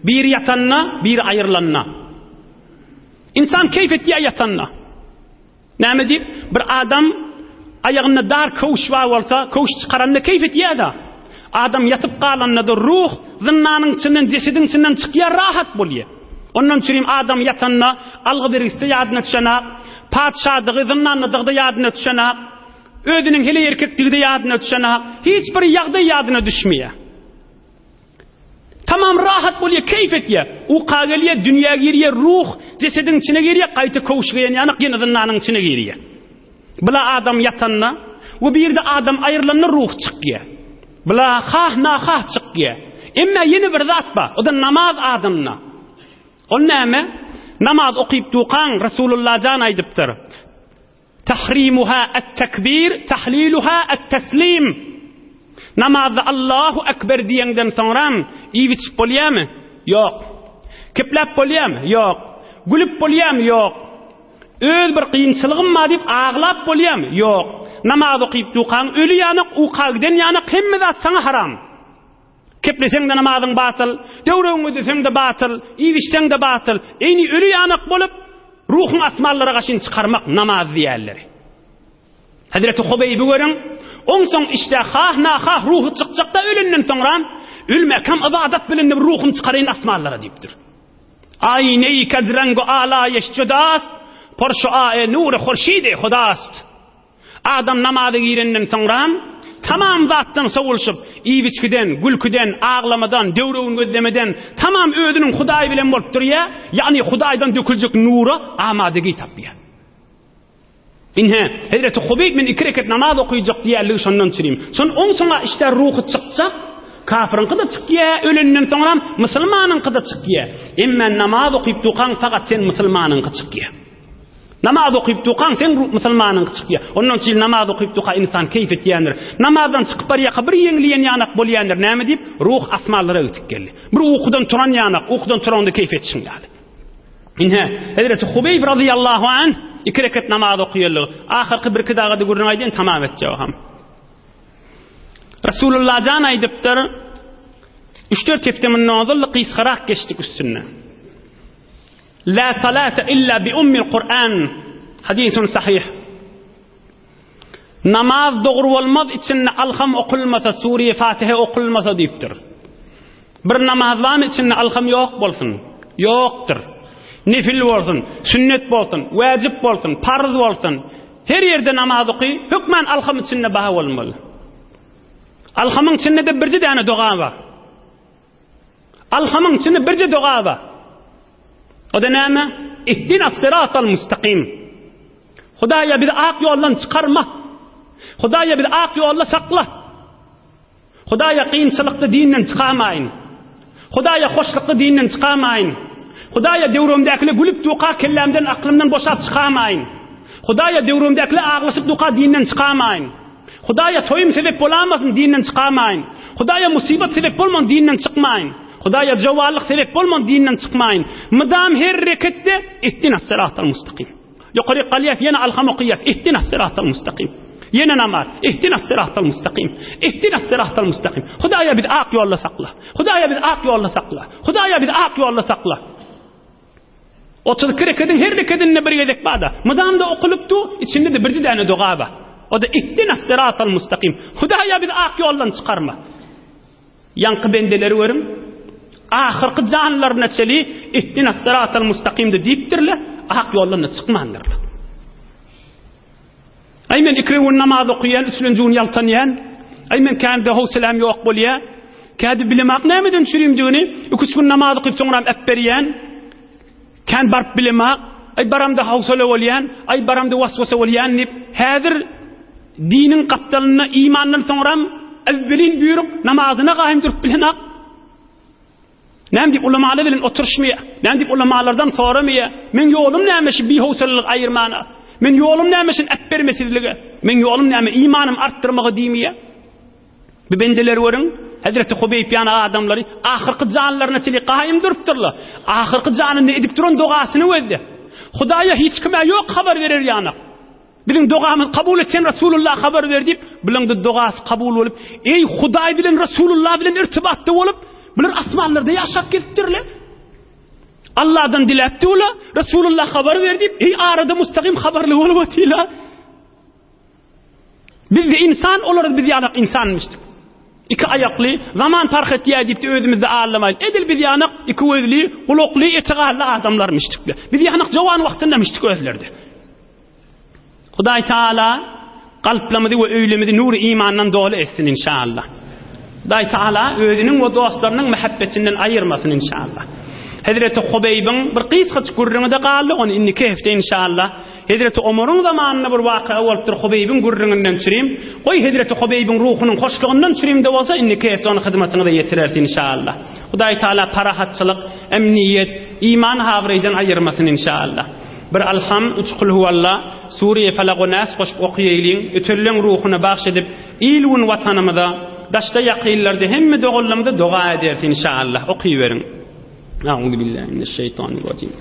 Biri ýatanda, biri aýrylanda. Insan keýf etýär ýatanda. Näme diýip, bir adam aýagynda dar köwüş bar bolsa, köwüş çykaranda keýf etýär-de. Adam ýatyp galanda-da ruh zyndanyň içinden, jesediň içinden çykýar, rahat bolýar. Ondan çürim adam ýatanda algy-bergisi-de ýadyna düşenak, patyşadygy, zyndandadygy-da ýadyna düşenak, özüniň heleý erkekdigi-de ýadyna düşenak, hiç bir ýagdaý ýadyna düşmeýär. Tamam rahat bolýar, keýf etýär. Uka gelýär, dünýä girýär, ruh jesediň içine girýär, gaýta köwüş geýen ýanak ýene zyndanyň içine girýär. Bula adam ýatanda we birde adam aýrylanda ruh çykýar. Bula hah nahah çykýar. Emma ýene bir zat bar, o da namaz adamda. Ol näme? Namaz okyp dukaň Resulullah jan aýdypdyr. Tahrimuha et-tekbir, tahliluha et-teslim. Namazda Allahu Ekber diýeňden soňram iýip-içip bolýarmy? Ýok. Kepläp bolýarmy? Ýok. Gülüp bolýarmy? Ýok. Öz bir kynçylygym bar diýip aglap bolýarmy? Ýok. Namaz okyp dukaň öli ýanak, uka giden ýanak hemme zat saňa haram. Kepleseň-de namazyň batyl, döwregiňi üzseň-de batyl, iýip-içseň-de batyl. Eýni öli ýanak bolup, ruhuň asmanlara gaşyn çykarmak namaz diýerler. Hezreti Hubeýbi görüň, oňsoň işde hah-nahah ruhy çykjak-da ölenden soňram, ölmäkäm ybadat bilen bir ruhumy çykaraýyn asmanlara diýipdir. Aýneýi kez rengu alaýeş judast, por şuae nuri hurşidi hudast. Adam namaza girenden soňram, tamam zatdan sowulyşyp, iýip-içgiden, gülküden, aglamadan, döwregini gözlemeden, tamam özüniň Hudaý bilen bolup durýar, ýagny Hudaýdan döküljek nura amadegi tapýar. Ine, Hezreti Hubeýb men iki reket namaz okyjak diýýänligi şondan çürim. Şon oňsoň-a işdä ruhy çykjak, kafyryňky-da çykýar, ölenden soňram musulmanyňky-da çykýar. Emma namaz okyp dukaň fakat sen musulmanyňky çykýar. Namaz okyp dukaň seň musulmanyňky çykýar. Ondan çil namaz okyp duka insan keýp etýändir. Namazdan çykyp barýaka bir ýeňleýän ýanak bolýandyr. Näme diýip? Ruh asmanlara gitip geldi. Bir ukudan turan ýanak, ukudan turanda keýp etişiň ýaly. Ine, Hezreti Hubeýb razyýallahu anh iki reket namaz okaýarlygy. Ahyrky birki dagada gürrüň aýdyn tamam etjek ham. Resulullah jan aýdypdyr. 3-4 hepde mundan ozal gysgarak geçdik üstünde. La salate illa bi ummil Kur'an. Hadisun sahih. Namaz dogry bolmaz içinde alham okulmasa, sure Fatiha okulmasa diýipdir. Bir namaz barmy içinde alham ýok bolsun? Ýokdur. Nefil bolsun, sünnet bolsun, wajib bolsun, parz bolsun. Her ýerde namaz oky, hökman alham içinde bar bolmaly. Alhamyň içinde de birje däne doga bar. Alhamyň içinde birje doga bar. O da näme? Ihdinas siratal mustakim. Hudaýa bizi ak ýoldan çykarma. Hudaýa bizi ak ýolda sakla. Hudaýa kynçylykda dinden çykamaýyn. Hudaýa hoşlukda dinden çykamaýyn. Hudaýa döwrümdäkile gülüp duka kellämden aklymdan boşap çykamaýyn. Hudaýa döwrümdäkile aglaşyp duka dinden çykamaýyn. Hudaýa toýum sebep bolamasyn dinden çykamaýyn. Hudaýa musybat sebep bolman dinden çykmaýyn. Hudaýa jowallyk sebep bolman dinden çykmaýyn. Mydam her reketde Ihdinas syratal mustakim. Ýokaryk galýas ýene alham okaýas Ihdinas syratal mustakim. Ýene namaz Ihdinas syratal mustakim. Ihdinas syratal mustakim. Hudaýa bizi ak ýolda sakla. Hudaýa bizi ak ýolda sakla. Hudaýa bizi ak ýolda sakla. 32 rekediň her rekedinde bir gezek bar-da. Mydam-da okulyp dur, içinde-de birje däne doga bar. O-da Ihdinas syratal mustakim. Hudaýa bizi ak ýoldan çykarma. Ýaňky bendeleri görüň. Ahyrky janlaryna çeli Ihdinas syratal mustakim-de diýipdirler, ak ýoldan-da çykmandyrlar. Aý men ikri gün namaz okaýan, üçünji gün ýaltanýan. Aý men kände howseläm ýok bolýa. Kädi bilemak nämeden çürimdigini, iki-üç gün namaz okyp soňram äpberýän. Kän baryp bilemak, aý baramda howsala bolýan, aý baramda waswasa bolýan diýip, häzir diniň gapdalynda imandan soňram äwwelin buýruk namazyna gaýym durup bilenak. Näme diýip ulamalar bilen oturyşmaýar? Näme diýip ulamalardan soramaýar? Meň ýolum näme şu bihowsalalygy aýyrmana? Men ýolum näme şuny äpbermesizlige? Meň ýolum näme imanym artdyrmaga diýmeýär? Bu bendeleri görüň, Hezreti Hubeýb ýaly adamlary ahyrky janlaryna çenli gaýym durupdyrlar. Ahyrky janyny edip duran dogasyny gözle. Hudaýa hiç kime ýok habar berer ýanak. Biziň dogamyzy kabul et sen Resulullah habar ber diýip, bulaň-da dogasy kabul bolup, eý Hudaý bilen Resulullah bilen irtibatda bolup, bular asmanlarda ýaşap gelipdirler. Allahdan diläpdi ola, Resulullah habar ber diýip, eý arada mustagim habarly bolup otyla. Biz de insan, olar biz ýalak insanmyşdyk. Iki aýakly, zaman parh etýär diýip de özümizde aldamaýyn. Edil biz ýanak iki gözli, gulakly, eti ganly adamlarmyşdyk. Biz ýanak jowan wagtynda-myşdyk özlerde. Hudaý Taala kalplarymyzy we öýlerimizi nury imandan doly etsin inşallah. Hudaý Taala özüniň we dostlarynyň mähebbetinden aýyrmasyn inşallah. Hezreti Hubeýbiň bir gysgaçyk gürrüňi-de galdy, ony indiki hepde inşallah. Hezreti Omaryň zamanynda bir waka bolupdyr Hubeýbiň gürrüňinden çürim. Goý Hezreti Hubeýbiň ruhunyň hoşlugyndan çürim-de bolsa indiki hepde ony hyzmatyňyza ýetireris inşallah. Hudaý Taala parahatçylyk, emniýet, iman habraýdan aýyrmasyn inşallah. Bir Alham, üç Kulhuwalla, Sure-i Felak we Näs goşup okaýaýlyň, ötenleň ruhuna bagş edip, il-gün Watanymyza, daşda ýakynlarda hemme doganlarymyza doga ederis inşaallah. Okyberiň. Auzubillahi mineşşeýtanirrajim.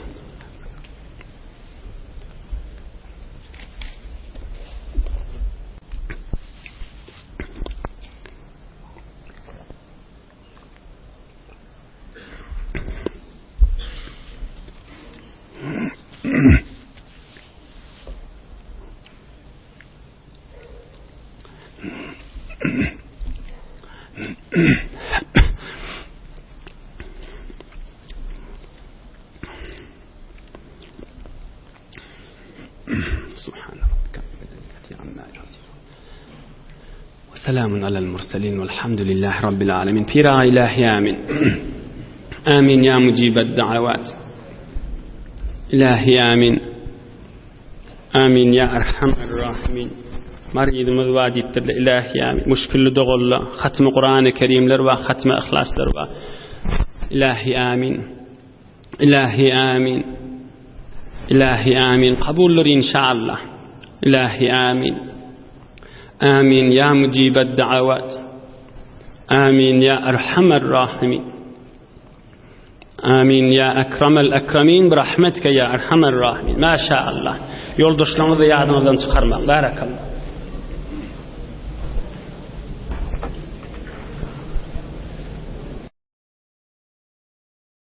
Selamun alel murselin velhamdülillahi rabbil alemin. Pira ilahi amin. Amin ya mucibed davat. Ilahi amin. Amin ya erhamer rahimin. Maryzymyz bar diýipdirler. Ilahi amin. Muşkilli dogalla, hatmy Kurany Kerimler bar, hatmy Yhlaslar bar. Ilahi amin. Ilahi amin. Ilahi amin. Kabuldyr inşallah. Ilahi amin. Amin ya mucibed davat. Amin ya erhamer rahimin. Amin ya ekremel ekremin bi rahmetike ya erhamer rahimin. Maşallah. Ýoldaşlaryňyzy ýadyňyzdan çykarmaň. Barakallah.